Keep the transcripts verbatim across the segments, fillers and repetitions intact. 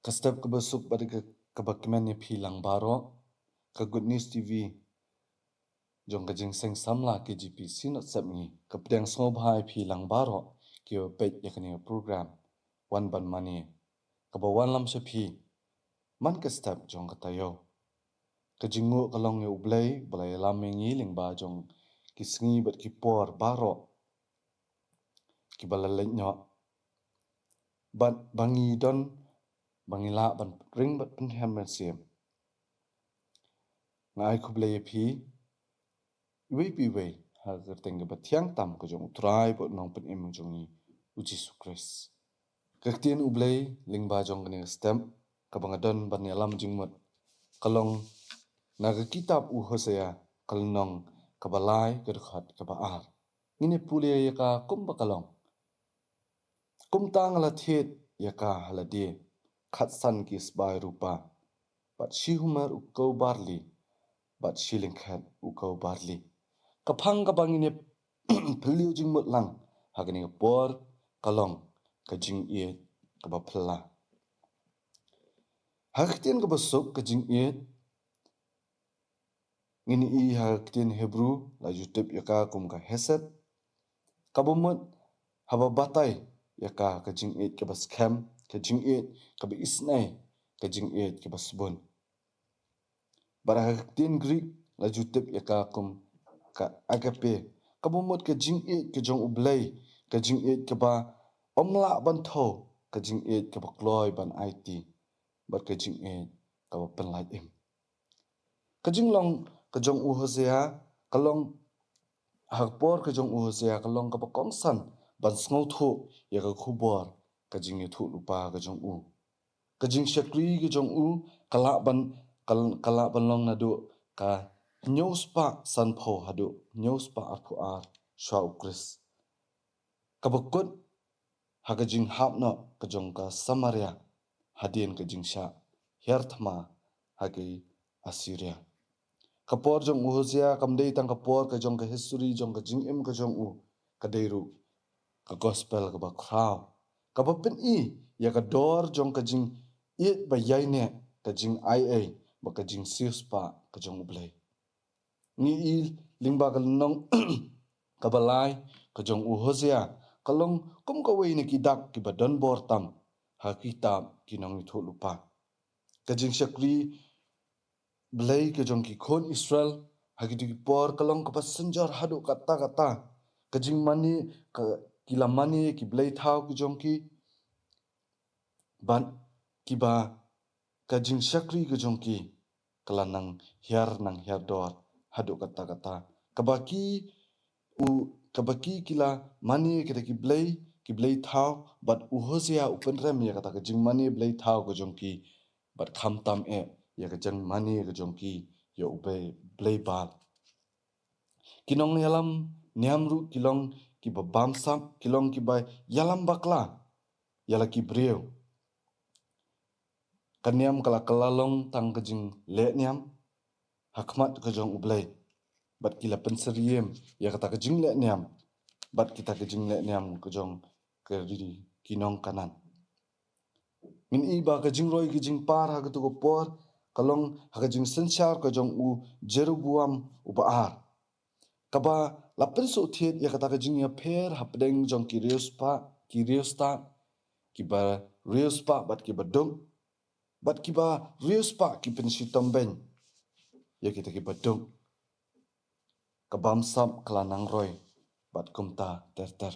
Ka step kaba suk bad ka, kaba kmen ïa phi lang baroh. Ka Good News T V jong ka Jingseng Samla K J P Synod Sepngi ka pdiang sngewbha ïa phi lang baroh kiba peit ïa kane ka program Wan Ban Mane, kaba wanlam sha phi man ka step jong ka taïew. Ka jingnguh ka long ïa U Blei ba la ïalam ïa ngi lyngba jong ki sngi bad ki por baroh kiba la leit noh, bad ba ngi don, ba ngi lah ban ring bad pynhem mynsiem. Nga ai khublei ïa phi iwei pa iwei ha ka kyrteng kaba thiang tam ka jong U Trai bad U Nongpynim jong ngi, U Jisu Khrist. Ka ktien U Blei lyngba jong kane ka step kaba nga don ban ïalam jingmut ka long na ka kitab U Hosea, ka lynnong kaba lai, ka dkhot kaba ar. Ngin ïa pule ïa ka kumba ka long. Kumta nga la thied ïa ka ha lade khatsan ki sbai rupa, bad shi humar u kew barli, bad shi lyngkhet u kew barli. Ka phang kaba ngin ïa phylliew jingmut lang ha kane ka por ka long ka jingïeit kaba phylla. Ha ka ktien kaba suk, ka jingïeit ngin ïohi ha ka ktien Hebru la ju tip ïa ka kum ka hesed, kaba mut haba batai ïa ka, ka jingïeit kaba skhem, ka jingïeit kaba isynei, ka jingïeit kaba sbun. Bad ha ka ktien Greek la ju tip ïa ka kum ka agape, kaba mut ka jingïeit ka jong U Blei, ka jingïeit kaba ym lah ban thew, ka jingïeit kaba kloi ban aiti, bad ka jingïeit kaba pynlait im. Ka jinglong ka jong u Hosea ka long, ha ka por ka jong u Hosea ka long kaba kongsan ban sngewthuh ïa ka khubor ka jingïathuhlypa ka jong u. Ka jingshakri ka jong u ka lah ban, ka, ka lah ban long naduh ka hynñiew spah sanphew haduh hynñiew spah arphew ar shuwa U Khrist. Kaba kut ha ka jinghap noh ka jong ka Samaria hadien ka jingshah hiar thma ha ki Assyria. Ka por jong u Hosea kam dei tang ka por ka jong ka history jong ka jingim ka jong u, ka dei ruh ka gospel kaba khraw, kaba pyni ïa ka dor jong ka jingïeit ba ïaineh, ka jingai ei bad ka jingsiewspah ka jong U Blei. Ngi i lyngba ka lynnong kaba lai ka jong u Hosea ka long kum kawei na ki dak kiba don bor tam ha ka kitab Ki Nongïathuhlypa. Ka jingshakri Blei ka jong ki khun Israel ha kito ki por ka long kaba synjor haduh katta katta. Ka jingmane, ka, ki la mane ki blei thaw ki jong ki, bad kiba ka jingshakri ka jong ki ka la nang hiar nang hiar dor haduh katta katta. Kaba ki u, kaba ki ki la mane kita ki blei, ki blei thaw, bad u Hosea u pynrem ïa kata ka jingmane blei thaw ka jong ki, bad khamtam eh ïa ka jingmane ka jong ki ïa u blei, blei Baal. Ki nongïalam niam ruh ki long kiba bamsap, ki long kiba ïalam bakla ïa la ki briew. Ka niam ka la kylla long tang ka jingleh niam ha khmat ka jong U Blei, bad ki la pynsyriem ïa kata ka jingleh niam bad kita ka jingleh niam ka jong ka ri ki nong Kanaan. Ngin i ba ka jingroi ka jingpar ha kato ka por ka long ha ka jingsynshar ka jong u Jeroboam uba ar, kaba la pynsuk thied ïa kata ka jingïapher hapdeng jong ki riewspah, ki riewstad, kiba riewspah bad kiba duk, bad kiba riewspah ki pynshitom beiñ ïa kita kiba duk. Ka bamsap ka la nang roi bad kumta ter ter.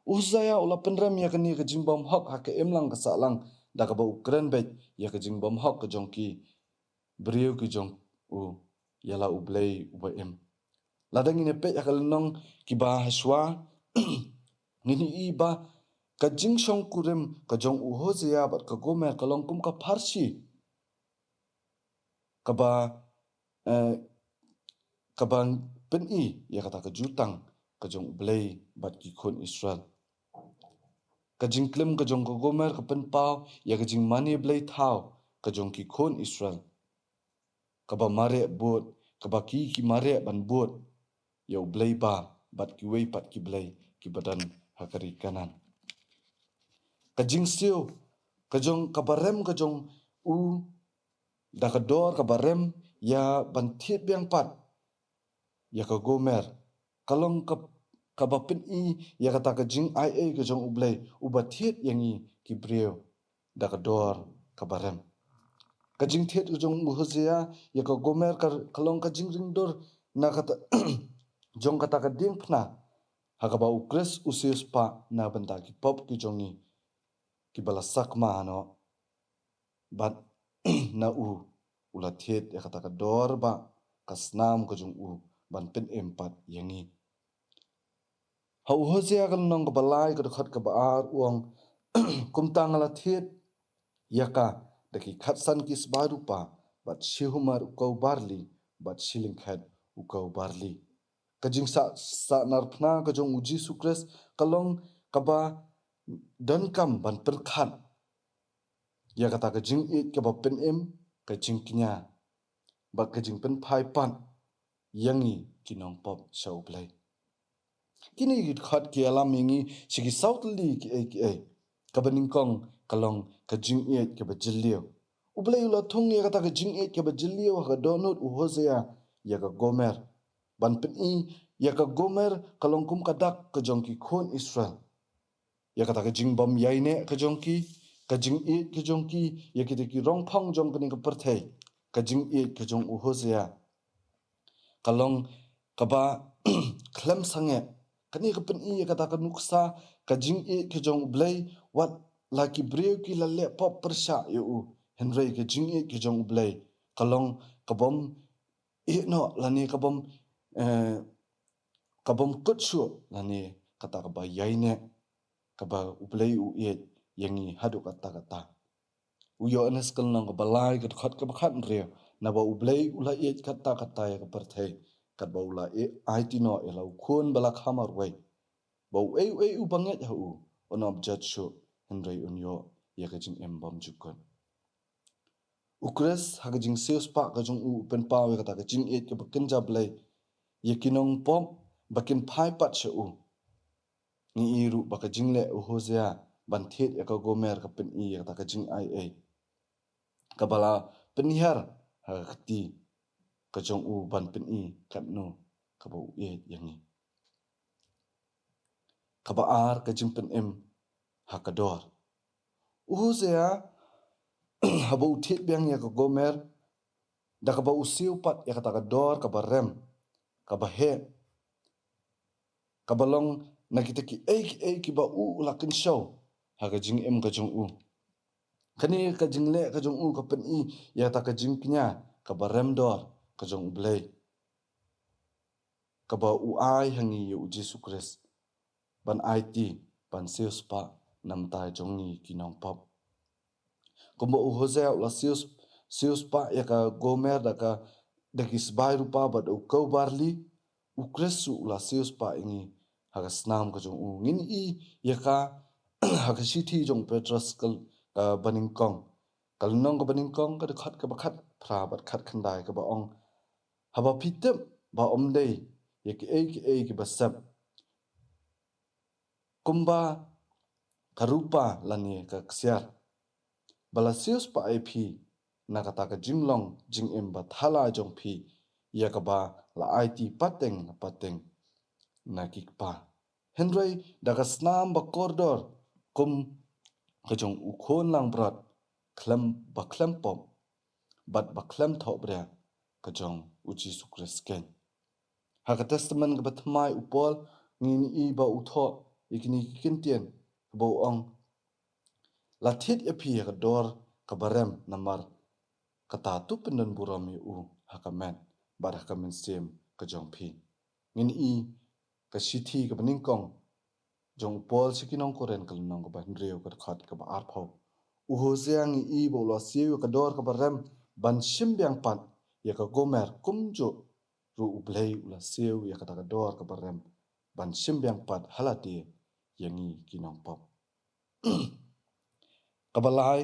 U Hosea u la pynrem ïa kane ka jingbymhok ha ka imlang ka sahlang da kaba u kren beit ïa ka jingbymhok ka jong ki briew ki jong u ïa la U Blei uba im. Lada ngin ïa peit ha ka lynnong kiba ha shuwa ngin ïohi ba ka jingshongkurim ka jong u Hosea bad ka Gomer ka long kum ka pharshi kaba, eh, kaba pyni ïa kata ka jutang ka jong U Blei bad ki khun Israel. Ka jingklim ka jong ka Gomer ka pynpaw ïa ka jingmane blei thaw ka jong ki khun Israel, kaba mareh bud, kaba ki ki mareh ban bud ïa u blei Baal bad kiwei pat ki blei kiba don ha ka ri Kanaan. Ka jingsiew ka jong kaba rem ka jong u da ka dor kaba rem ïa ban thied biang pat ïa ka Gomer. Ka long ka, kaba pyni ïa kata ka jingaiei ka jong U Blei, uba thied ïa ngi ki briew da ka dor kaba rem. Ka jingthied ka jong u Hosea ïa ka Gomer ka, ka long ka jingringdur na kata, jong kata ka diengphna ha kaba U Khrist u siewspah na bynta ki pop ki jong ngi, kiba la sakma noh. Bad na u, u la thied ïa kata ka dor ba ka snam ka jong u ban pynim pat ïa ngi. Ha u Hosea ka lynnong kaba lai ka dkhot kaba ar u ong, kumta nga la thied ïa ka da ki khatsan ki sbai rupa, bad shi humar u kaw barli, bad shi lyngkhet u kaw barli. Ka jingsah, sah narphna ka jong u Jisu Khrist ka long kaba donkam ban pyrkhat ïa kata ka jingïeit kaba pynim, ka jingkñia, bad ka jingpynphai pat ïa ngi ki nongpop sha U Blei. Kine ki dkhot ki ïalam ïa ngi sha ki saw tylli kiei kiei. Kaba nyngkong ka long ka jingïeit kaba jylliew. U Blei u la thung ïa kata ka jingïeit kaba jylliew ha ka dohnud u Hosea ïa ka Gomer. Ban pyni ïa ka Gomer ka long kum ka dak ka jong ki khun Israel. Ïa kata ka jingbym ïaineh ka jong ki, ka jingïeit ka jong ki ïa kita ki rongphong jong kane ka pyrthei, ka jingïeit ka jong u Hosea ka long kaba khlem sangeh. Kane ka pyni ïa kata ka nuksa ka jingïeit ka jong U Blei, wat la ki briew ki la leh pop pyrshah ïa u, hynrei ka jingïeit ka jong U Blei ka long kabym ïeh noh lane kabym, eh, kabym kut shuh lane kata kaba ïaineh, kaba U Blei u ïeit ïa ngi haduh katta katta. U Ïoannis ka lynnong kaba lai ka dkhot kaba khathynriew, naba U Blei u la ïeit katta katta ïa ka pyrthei, katba u la ïeit aiti noh ïa la u khun ba la kha marwei, ba uei uei uba ngeit ha u un ym jot shuh, hynrei un ïoh ïa ka jingim bymjukut. U Khrist ha ka jingsiewspah ka jong u u pynpaw ïa kata ka jingïeit kaba kynja Blei ïa ki nongpop ba kin phai pat sha u. Ngi i ruh ba ka jingleh u Hosea ban thied ïa ka Gomer ka pyni ïa kata ka jingaiei kaba la pynhiar ha ka kti ka jong u ban pyni katno kaba u ïeit ïa ngi. Kaba ar, ka jingpynim ha ka dor. U Hosea haba u thied biang ïa ka Gomer, da kaba u siew pat ïa kata ka dor kaba rem, kaba heh, kaba long na kita kiei kiei kiba u u la kynshew ha ka jingim ka jong u. Kane ka jingleh ka jong u ka pyni ïa kata ka jingkñia kaba rem dor ka jong U Blei, kaba u ai ha ngi ïa u Jisu Khrist ban aiti, ban siewspah na bynta jong ngi ki nongpop. Kumba u Hosea u la siew, siewspah ïa ka Gomer da ka, da ki sbai rupa bad u kaw barli, u Khrist u la siewspah ïa ngi ha ka snam ka jong u. Ngin i ïa ka ha ka shithi jong u Petros ka, kaba nyngkong, ka lynnong kaba nyngkong, ka dkhot kaba khatphra bad khatkhyndai, kaba ong: Haba phi tip ba ym dei ïa kiei kiei kiba sep, kumba ka rupa lane ka ksiar, ba la siewspah ïa phi na kata ka jinglong jingim ba thala jong phi, ïa kaba la aiti pateng na pateng na ki kpa, hynrei da ka snam ba kordor kum ka jong u khun langbrot, khlem, ba khlem pop bad ba khlem thohbria, ka jong u Jisu Khrist keiñ. Ha ka Testament kaba thymmai u Paul, ngin i ba u thoh ïa kine ki kyntien, kaba u ong: La thied ïa phi ha ka dor kaba rem, namar kata to pyndon burom ïa u ha ka met bad ha ka mynsiem ka jong phi. Ngin i ka shithi kaba nyngkong jong u Paul sha ki nong Korinth, ka lynnong kaba hynriew, ka dkhot kaba arphew. U Hosea ngi i ba u la siew ïa ka dor kaba rem ban shim biang pat ïa ka Gomer, kumjuh ruh U Blei u la siew ïa kata ka dor kaba rem ban shim biang pat ha lade ïa ngi ki nongpop. Kaba lai,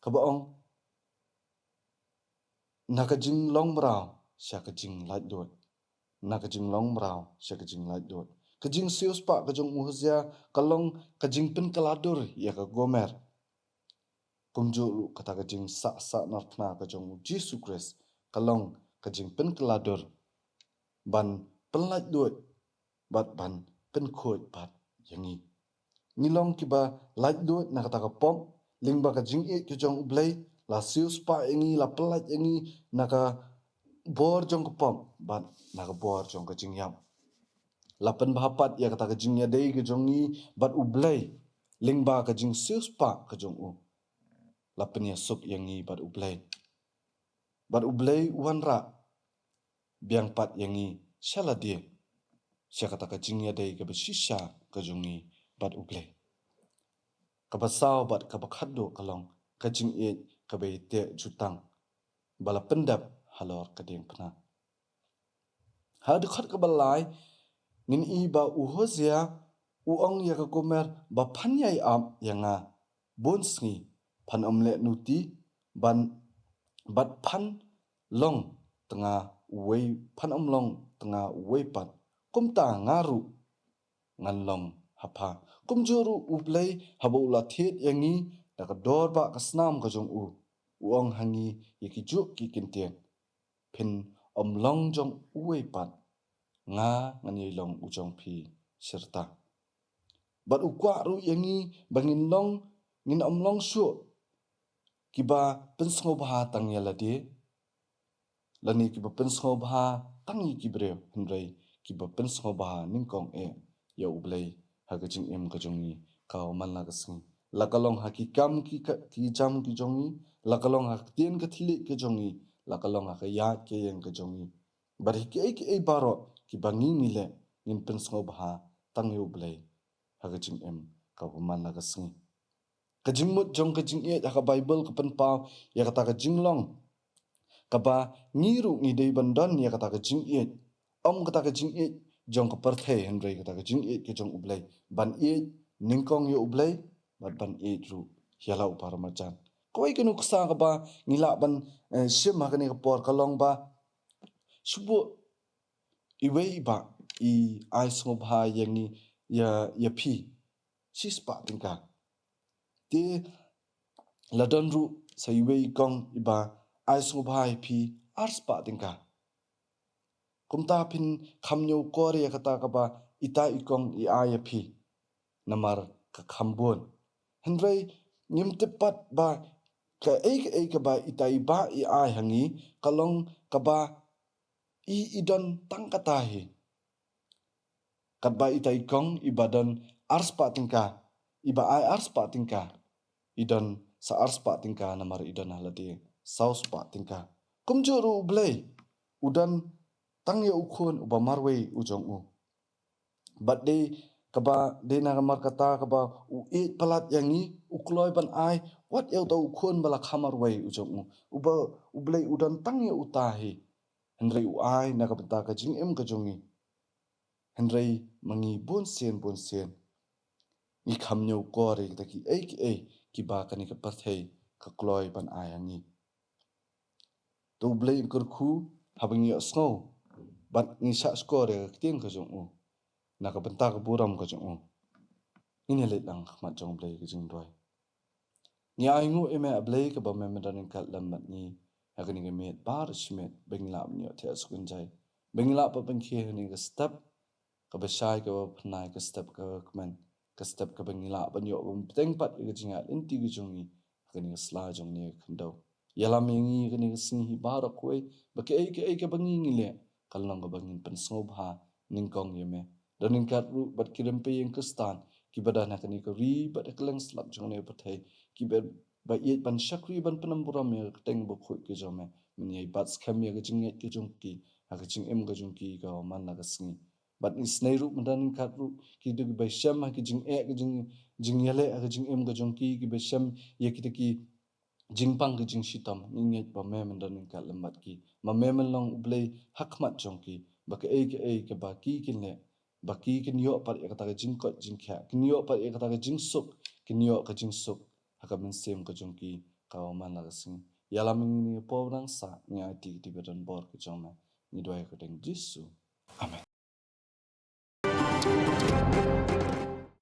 kaba ong: Na ka jinglong mraw sha ka jinglaitluid. Na ka jinglong mraw sha ka jinglaitluid. Ka jingsiewspah ka jong u Hosea ka long ka jingpynkylla dur ïa ka Gomer. Kumjuh ruh kata ka jingsah sahnarphna ka jong u Jisu Khrist ka long ka jingpynkylla dur ban pynlait luid bad ban pynkhuid pat ïa ngi. Ngi long kiba lait luid na kata ka pop lyngba ka jingïeit ka jong U Blei, la siewspah ïa ngi, la pynlait ïa ngi na ka bor jong ka pop bad na ka bor jong ka jingïap. La pynbha pat ïa kata ka jingïadei ka jong ngi bad U Blei lyngba ka jingsiewspah ka jong u. La pynïasuk ïa ngi bad U Blei. Bad U Blei u wanrah biang pat ïa ngi sha lade sha kata ka jingïadei kaba shisha ka jong ngi bad U Blei. Kaba saw bad kaba khatduh ka long ka jingïeit kaba ïateh jutang ba la pyndep halor ka diengphna. Ha dkhot kaba lai ngin i ba u Hosea u ong ïa ka kumer ba phan ïai ap ïa nga bun sngi, phan ym leh nuti ban bad phan long tnga uwei, phan ym long tnga uwei pat. Kumta nga ruh ngan long ha pha. Kumjuh ruh U Blei haba u la thied ïa ngi da ka dor ba ka snam ka jong u, u ong ha ngi ïa kijuh ki kyntien, phin ym long jong uwei pat, nga ngan ïai long u jong phi shirta. Bad u kwah ruh ïa ngi ba ngin long, ngin ym long shuh kiba pynsngewbha tang ïa lade, lane kiba pynsngewbha tang ïa ki briew, hynrei kiba pynsngewbha nyngkong eh ïa U Blei ha ka jingim ka jong ngi ka man la ka sngi. La ka long ha ki kam ki ka, ki jam ki jong ngi, la ka long ha ka ktien ka thylliej ka jong ngi, la ka long ha ka ïaid ka ïeng ka jong ngi. Bad ha kiei kiei baroh kiba ngi ngi leh, ngin pynsngewbha tang ïa U Blei ha ka jingim ka man la ka sngi. Ka jingmut jong ka jingïeit ha ka Baibl ka pynpaw ïa kata ka jinglong kaba ngi ruh ngi dei ban don ïa kata ka jingïeit. Ym kata ka jingïeit jong ka pyrthei, hynrei kata ka jingïeit ka jong U Blei, ban ïeit nyngkong ïa U Blei bad ban ïeit ruh ïa la u para marjan. Kawei ka nuksa kaba ngi lah ban, eh, shim ha kane ka por ka long ba shu buh iwei i bah i ai sngewbha ïa ngi, ïa, ïa phi shispah tyngka. Te la don ruh sa iwei i kong iba ai sngewbha ïa phi arspah tyngka. Kumta phin kham ñiewkor ïa kata kaba ita i kong i ai ïa phi, namar ka kham bun. Hynrei ngim tip pat ba kaei kaei kaba ita i bah i ai ha ngi ka long kaba i, i don tang kata hi. Katba ita i kong iba don arspah tyngka, iba ai arspah tyngka, i don sa arspah tyngka namar i don ha lade sawspah tyngka. Kumjuh ruh U Blei u don tang ïa u Khun uba marwei u jong u. Bad dei kaba, dei namar kata kaba u ïeit palat ïa ngi, u kloi ban ai wat ïa uta u Khun ba la kha marwei u jong u. Uba U Blei u don tang ïa uta hi. Hynrei u ai na ka bynta ka jingim ka jong ngi. Hynrei ma ngi bun sien bun sien ngi kham ñiewkor ïa kita kiei kiei kiba kane ka pyrthei ka kloi ban ai ha ngi. To U Blei un kyrkhu haba ngi ïohsngew bad ngi shahshkor ïa ka ktien ka jong u na ka bynta ka burom ka jong u. Ngin ïa leit lang ha khmat jong U Blei ka jingduwai. Ngi ainguh ïa me A Blei kaba me mynta ryngkat lem bad ngi ha kane ka miet baroh shi miet ba ngi lah ban ïoh thiah suk kynjai, ba ngi lah ban pynkiew ha kane ka step kaba shai, kaba pynai, ka step kaba kmen, ka step kaba ngi lah ban ïoh ban bteng pat ïa ka jingïaid lynti ka jong ngi ha kane ka sla jong kane ka khyndew. Ïalam ïa ngi ha kane ka sngi hi baroh kawei ba kaei kaei kaba ngi ngi leh kan long kaba ngin pynsngewbha nyngkong ïa me. Don ryngkat ruh bad ki rympei ïing Khristan kiba don ha kane ka ri bad ha kylleng slap jong kane ka pyrthei, kiba, ba ïeit ban shakri ban pynburom ïa ka kyrteng bakhuid ka jong me. Men ïai bat skhem ïa ka jingngeit ka jong ki ha ka jingim ka jong ki ka man la ka sngi. Bad ngi snei ruh mynta ryngkat ruh kito kiba shem ha ka jingeh, ka jing, jingïaleh ha ka jingim ka jong ki, kiba shem ïa kita ki jingpang ka jingshitom, ngi ngeit ba me mynta ryngkat lem bad ki. Ma me men long U Blei ha khmat jong ki, ba kaei kaei kaba ki kin leh, ba ki kin ïoh pat ïa kata ka jingkoit jingkhiah, kin ïoh pat ïa kata ka jingsuk, kin ïoh ka jingsuk ha ka mynsiem ka jong ki ka man la ka sngi. Ïalam ïa ngi ha kane ka por ba dang sah, ngi aiti kito kiba don bor ka jong me. Ngi duwai ha ka kyrteng Jisu. Amen.